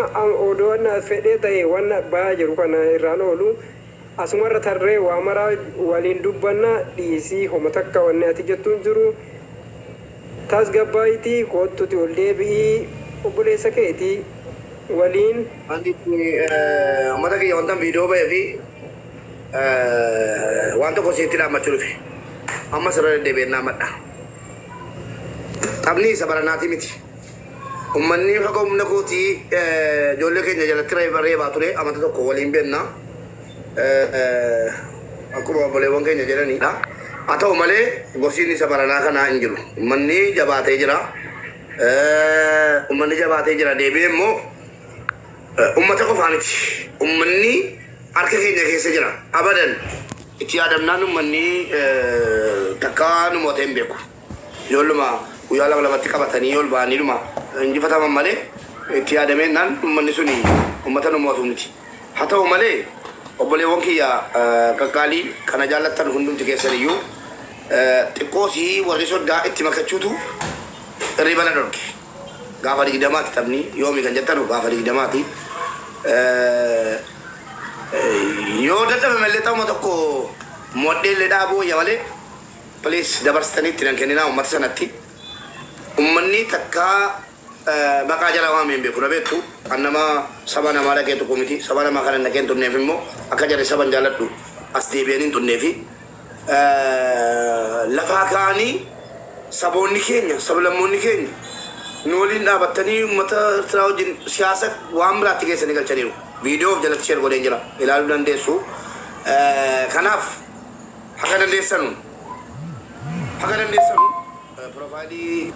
Odoo wanna fedhee ta'e wanna bayaa jiru kana irraan oolu asumarra tarree waa maraa waliin dubbanna. Dhiisii, homa takka wanni ati jettu hin jiru. Tasgabbaayitii koottuti ol deebi'ii obboleessa keetii waliin. Wanti uummata kiyya wanta viidiyoo ba'ee fi waan tokko sitti dhaammachuu dhufe. Amma sirra deddeebi'een dhaammadha. Taphni isa baranaatii miti. Uummanni haga humna kootii ijoollee keenya jalatti reebaa ture, amata tokko waliin beenna. Akkuma obboleewwan keenya jedhanidha. Haa ta'u malee gosiin isa baranaa kanaa hin jiru. Uummanni jabaatee jira. Uummanni jabaatee jira. Deebi'ee immoo uummata qofaa miti. Uummanni harka keenya keessa jira. Abadan itti yaadamnaan uummanni takka nu mootee hin beeku. Ijoolluma guyyaa lama lamatti qabatanii ol ba'anii dhuma injifataman malee itti yaadameennaan uummanni suni uummata nu mootu miti. Haa ta'u malee obboleewwan kiyya qaqqaalii kana jaallattan hundumti keessan iyyuu, xiqqoosii warri soddaa itti makachuutu hirriba na dhorke. Gaafa 20ti taphni, yoomi kan jettanu gaafa 20ti. Yoo dadhabame illee ta'uma tokko mo'adhee illee dhaabuu wayya malee, please, dabarsitanii itti nan kenninaa uummata sanatti. Uummanni takkaa maqaa jala waamee hin beeku, na beektu. Kan nama saba namaa dhaqee tuqu miti. Saba namaa kana dhaqee hin tunneef immoo akka jarri saba hin jaalladhu as deebi'anii hin tunneefi. Lafaa ka'anii saboonni keenya, sablammoonni keenya nu waliin dhaabattanii uummata Eertiraa wajjin siyaasa waan biraatti geessanii galchaniiru. Viidiyoo of jalatti share godheen jira. Ilaaluu dandeessu. Kanaaf haga dandeessanu profile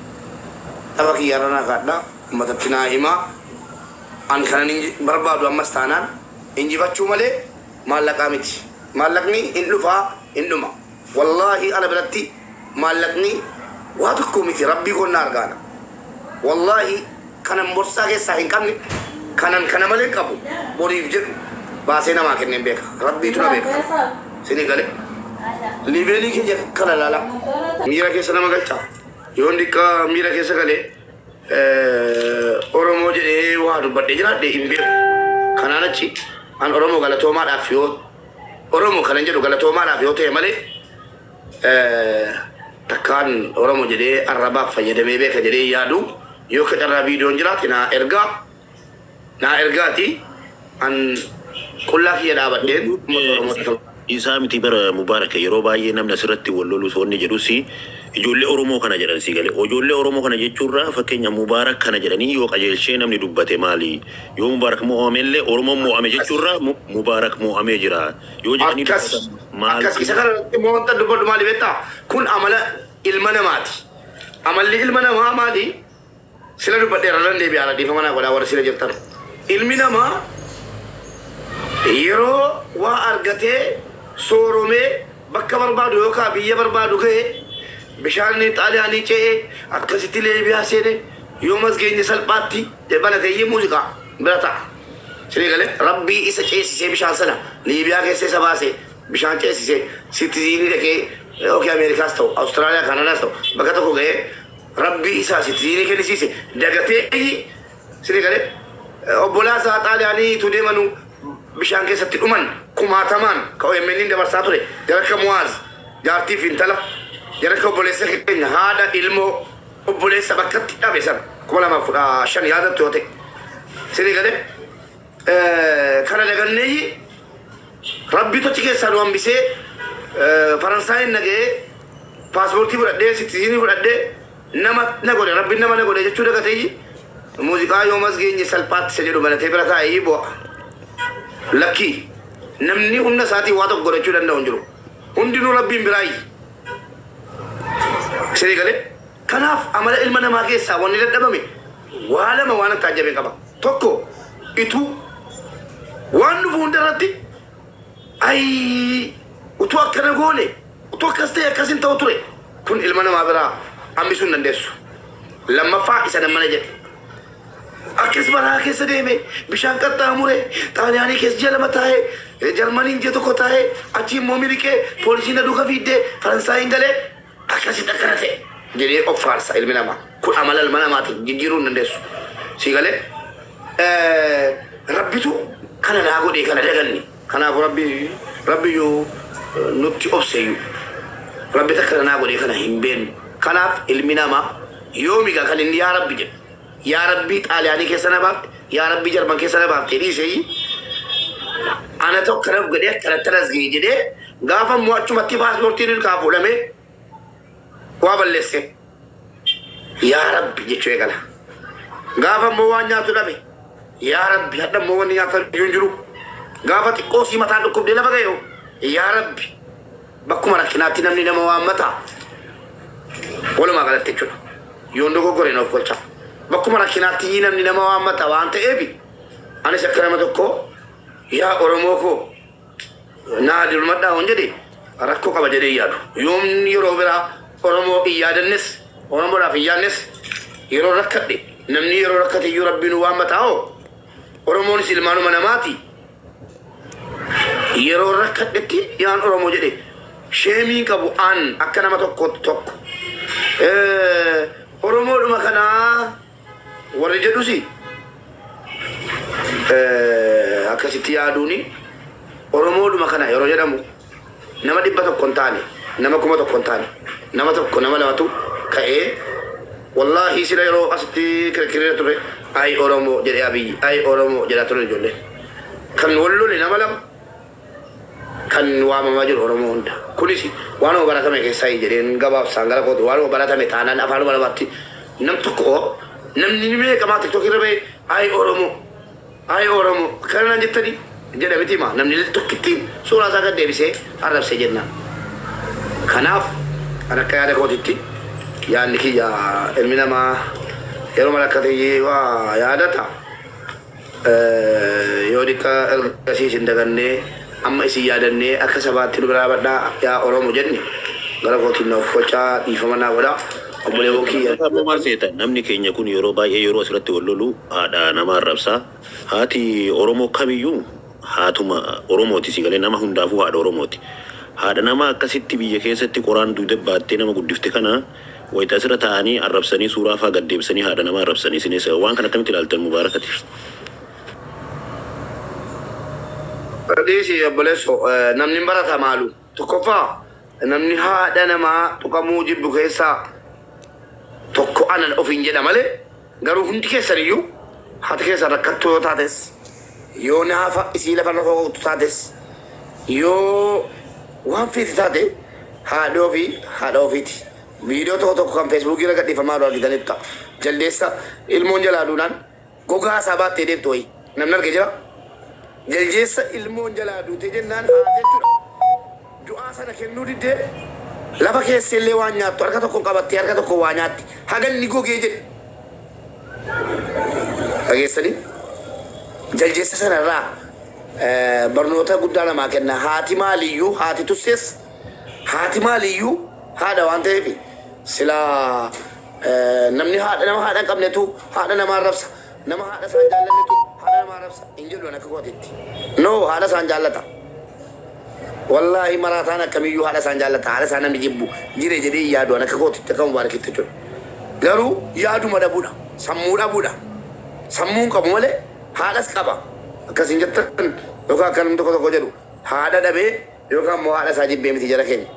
tapha kiyyaarra naa kaadha. Uummatatti naa himaa. An kanan barbaadu ammas taanaan injifachuu malee maallaqaa miti. Maallaqni hin dhufaa, hin dhuma. Wallaahi ana biratti maallaqni waa tokko miti, rabbii konnaa argaana. Wallaahi kanan borsaa keessaa hin qabne, kanan kana malee qabu boriif jedhu baasee namaa kenneen beeka. Rabbiitu na beeka. Sinii galee. Level keenya kana laala. Miira keessa nama galcha. Yoon diqqa miira keessa galee Oromoo jedhee waa dubbadhee jiraadhe hin beeku. Kanaan achi an Oromoo galatoomaadhaaf, yoo Oromoo kanan jedhu galatoomaadhaaf yoo ta'e malee, takkaan Oromoo jedhee arrabaaf fayyadamee beeka jedhee yaadu. Yoo ka carraa viidiyoon jiraate naa ergaa, naa ergaati, an qullaa kiyya dhaabadheen uummata Oromootti. Isaa miti bara Mubaaraka, yeroo baay'ee namni asirratti wal lolus wanni jedhus ijoollee Oromoo kana jedhan si galee. Ijoollee Oromoo kana jechuurraa fakkeenya Mubaarak kana jedhanii yoo qajeelchee namni dubbate maali? Yoo Mubaarak mo'amellee Oromoon mo'ame jechuurraa Mubaarak mo'amee jira. Yoo jedhanii Akkas dubbatan maal? Akkas isa kana irratti immoo wanta dubbadhu maali beektaa? Kun amala ilma namaati. Amalli ilma namaa maali? Sila dubbadheera, nan deebi'aara, dhiifama naa godhaa warra sila jirtan. Ilmi namaa yeroo waa argatee sooromee bakka barbaadu yookaan biyya barbaadu ga'e, bishaan Xaaliyaanii ce'ee akkasitti Leebiyaa seene, yoo masgeenye salphaatti banateeyyee muuziqaa bira ta'a. Sinii galee, rabbii isa ceesisee bishaan sana Liibiyaa keessa isa baase, bishaan ceesisee citizen dhaqee yookiin Ameerikaas ta'u, Awustiraaliyaa, Kaanadaas ta'u, bakka tokko ga'ee rabbii isaa citizen kennisiise dagatee, sinii galee, obbolaa isaa Xaaliyaanii utuu deemanuu bishaan keessatti dhuman kumaatamaan ka OMN dabarsaa ture, jara akka Muwaaz jaartii fi intala, jara akka obboleessa keenya haadha ilmoo obboleessa bakkatti dhabe sana 2015 yaadattu yoo ta'e, sinii galee, kana daganneeyyi rabbii tochi keessaa nu hambisee Faransaayin naga'ee paaspoortii fudhadhee citizen fudhadhee nama na godhe, rabbiin nama na godhe jechuu dagateeyyi muuziqaa yoo masgeenye salphaatti isa jedhu banatee bira taa'ee bu'a. Lakkii, namni humna isaatiin waa tokko godhachuu danda'u hin jiru. Hundinuu rabbiin biraayyi. Isinii galee? Kanaaf amala ilma namaa keessaa wanni dadhabame waa lama waan taajjabeen qaba. Tokko, ituu waan dhufu hunda irratti ayi utuu akkana goone, utuu akkas ta'e akkas hin ta'u ture. Kun ilma namaa biraa hambisuu hin dandeessu. Lammaffaa, isa nammana jedhe. Akkas baraa keessa deeme, bishaan qaxxaamure, Xaaliyaanii keessa ji'a 2 taa'ee, Jarmaniin ji'a 1 taa'ee, achi immoo miliqee, poolisiin na duuka fiiddee Faransaayiin galee akkasitti akkana ta'e jedhee of faarsa ilmi namaa. Kun amala ilma namaati, jijjiiruu hin dandeessu. Sii galee? Rabbitu kana naa godhe kana daganne. Kanaafuu rabbiyyuu nutti obseeyyu. Rabbi takka naa godhe kana hin beeknu. Kanaaf ilmi namaa yoomigaa kan inni yaa rabbi jedhu. Yaa rabbi Xaaliyaanii keessa na baafte, yaa rabbi Jarman keessa na baafte dhiisee ana tokko kanaaf godhee akkanatti as ga'e jedhee gaafa immoo achumatti paaspoortiin ilkaa fuudhamee waa balleesse. Yaa rabbi jechuu eegala. Gaafa immoo waan nyaatu dhabe yaa rabbi hadha immoo wanni nyaatan iyyuu hin jiru. Gaafa xiqqoo sii mataan dhukkubdee lafa ga'e yaa rabbi bakkuma rakkinaatti namni nama waammata. Walumaa galatti jechuudha. Yoon dogoggore of golcha. Bakkuma rakkinaatti namni nama waammata waan ta'eef anis akka nama tokko yaa Oromoo koo naa dirmadhaa hon jedhe rakkoo qaba jedhee yaadu. Yoom yeroo biraa Oromoo hin yaadannes Oromoodhaaf hin yaadnes yeroo rakkadhe namni yeroo rakkate iyyuu rabbiin waammataa hoo Oromoonis ilmaanuma namaati. Yeroo rakkadhetti yaan Oromoo jedhe sheemiin qabu an akka nama tokkootti tokko. Oromoodhuma kanaa warri jedhusi akkasitti yaaduuni Oromoodhuma kana yeroo jedhamu nama 100 hin taane nama 1000 hin taane nama tokko nama lamatu ka'ee wallaahi sila yeroo asitti kirkirira ture ay Oromoo jedhee Abiyyi ay Oromoo jedhaa ture ijoolleen. Kan wal lole nama lama kan waamamaa jiru Oromoo hunda. Kunis waanuma baratame keessaa jedheen gabaabsaan gara kootu waanuma baratame taanaan afaanuma lamaatti nam tokko namni ni meeqamaa tiktookii irra ba'e ay Oromoo ay Oromoo kana naan jettanii jedha miti maa namni tokkittiin suuraa isaa gad deebisee arrabsee jennaan. Kanaaf kan akka yaada kootitti yaadni kiyya ilmi namaa yeroo rakkate waa yaadata. Yoo dhiqqa ergasii isin dagannee amma isin yaadannee akka sabaatti nu biraa badhaa yaa Oromoo jenne gara kootiin na of golchaa dhiifama naa godhaa. Obboleewwan kiyya. Ammoo maal seeta namni keenya kun yeroo baay'ee yeroo asirratti wal lolu haadha nama arrabsaa. Haati Oromoo kamiyyuu haatuma Oromooti si galee nama hundaafuu haadha Oromooti. Haadha nama akkasitti biyya keessatti qoraan duude baattee nama guddifte kana wayita asirra taa'anii arrabsanii suuraa fa'aa gad deebisanii haadha nama arrabsanii isinis waan kana akkamitti ilaaltan Mubaarakati? Dhiisi obboleesso namni hin barata maalu. Tokkoffaa namni haadha namaa tuqamuu jibbu keessaa tokko anan ofiin jedha malee garuu hundi keessan iyyuu haati keessan rakkattuu yoo taates yoo naafa isii lafa irra foqoqtu taates yoo waan feete taate haadha ofii haadha ofiiti. Viidiyoo tokko tokko kan feesbuukii irra gadhiifamaa jiru argitanitta. Jaldeessa ilmoon jalaa duunaan gogaa isaa baattee deemtu wayii namni arge jira. Jaldeessa ilmoon jalaa duute jennaan haati jechuudha. Du'aa sana kennuu diddee lafa keessa illee waan nyaattu harka tokkoon qabattee harka tokko waa nyaatti. Haganni gogee jedhe. Dhageessanii? Jaldeessa sanarraa barnoota guddaa namaa kenna. Haati maaliyyuu haati tussees haati maaliyyuu haadha waan ta'eef sila namni haadha nama haadha hin qabnetu haadha namaa arrabsa. Nama haadha isaan jaallannetu haadha namaa arrabsa. Hin jedhu akka kootitti. No haadha isaan jaallata. Wallaahi maraataan akkamiyyuu haadha isaan jaallata. Haadha isaa namni jibbu jire jedhee yaadu akka kootitti akka Mubaarakitti jechuudha. Garuu yaaduma dhabuudha. Sammuu dhabuudha. Sammuun qabu malee haadhas qaba. Akkasiin jettan yookaan akka namni tokko tokko jedhu haadha dhabee yookaan immoo haadha isaa jibbee miti jara keenya.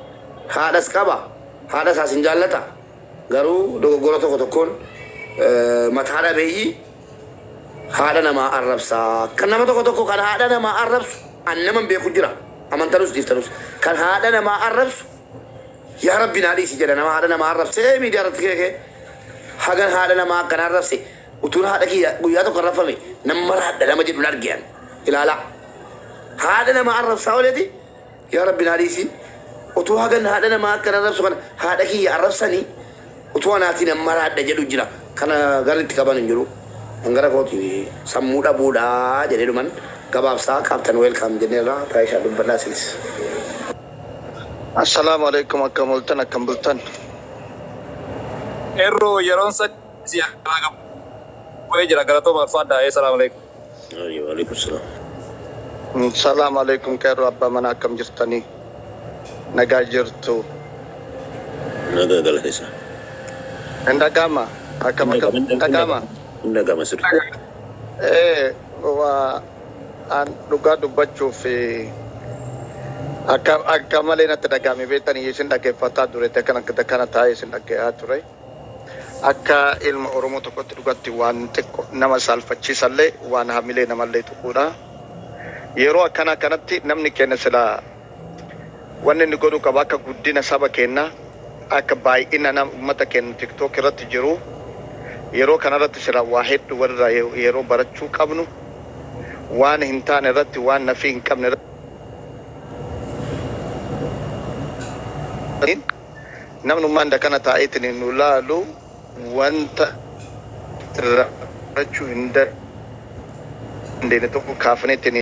Haadhas qaba. Haadha isaas hin jaallata. Garuu dogoggora tokko tokkoon mataa dhabeeyyii haadha namaa arrabsaa. Kan nama tokko tokko kan haadha namaa arrabsu an nama hin beeku jira. Amantanus dhiiftanus. Kan haadha namaa arrabsu yaa rabbi naa dhiisi jedha nama haadha namaa arrabsee miidiyaa irratti keekee hagan haadha namaa akkana arrabse utuun haadha kiyya guyyaa tokko arrabfame nama maraadha nama jedhu hin argiyan ilaalaa. Haadha namaa arrabsaa ooleeti yaa rabbi naa dhiisi utuu hagan haadha namaa akkana arrabsu kana haadha kiyya arrabsanii utuu anaatii nama maraadha jedhu jira. Kana garri itti qaban hin jiru. Hangara kooti sammuu dhabuudha jedhee dhuman gabaabsaa kaaptan weelkaam jenneerra taayishaa dubbadhaa isinis. Assalaamu alaikum akkam ooltan akkam bultan. Erroo yeroon sadii bu'ee jira galatooma alfaadhaa. Salaamu alaikum. Waalaikum salaam. Salaamu alaikum qeerroo abbaa manaa akkam jirtanii? Nagaa jirtu. Nagaa galata isaa. Hin dhaga'ama? Akkam akkam? Hin dhaga'ama? Hin dhaga'ama sirriitti. Waa an dhugaa dubbachuuf akka malee natti dhagahame beektanii isin dhaggeeffataa ture kana kana taa'ee isin dhaggeessaa ture. Akka ilma Oromoo tokkotti dhugatti waan xiqqoo nama saalfachiisallee waan hamilee namallee tuquudha. Yeroo akkana kanatti namni keenya silaa wanni inni godhuu qaba akka guddina saba keenyaa, akka baay'ina nama uummata keenya TikTok irratti jiru, yeroo kanarratti silaa waa hedduu walirraa yeroo barachuu qabnu, waan hin taane irratti, waan nafii hin qabne irratti namnummaan kana taa'eetiin nu laalu wanta irraa barachuu hin dandeenye tokko kaafneetiin.